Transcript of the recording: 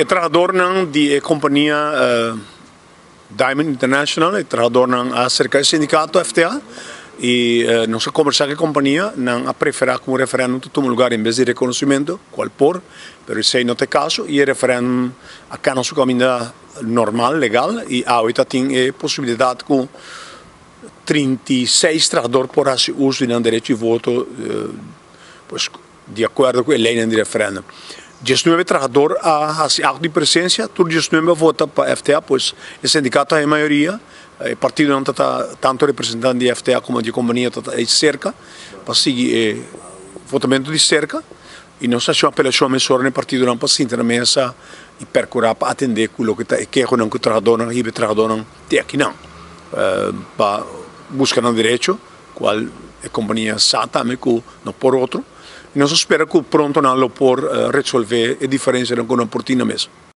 E trahadornan di e kompania Diamond International, e trahadornan a aserka e sindikato FTA i nos a kombersá ku e kompania, nan a preferá ku un referèndum ta tuma lugar en bes di rekonosimentu, kual por, pero esei no ta e kaso i e referèndum a kana su kaminda normal, legal, i awe ta tin e posibilidat ku 36 trahador por hasi uso di nan derecho di voto, pues. Di akuerdo ku e leinan di referèndum, diesnuebe trahador a hasi akto di presensia, tur diesnuebe a vota pa FTA, pues e sindikato a haña mayoria. E partidonan ta ta tantu representante di FTA komo di e kompania ta ta ei serka pa sigui e votamentu di serka i nos a hasi un apelashon mesora na e partidonan pa sinta na mesa i perkurá pa atendé ku loke ta e kehonan ku trahadornan a hiba e trahadornan te akinan pa buska nan derecho. Cual e compania sa tambe cu no por otro. Y nos a spera cu pronto nan lo por resolve e diferencianan cu nan por tin na mesa.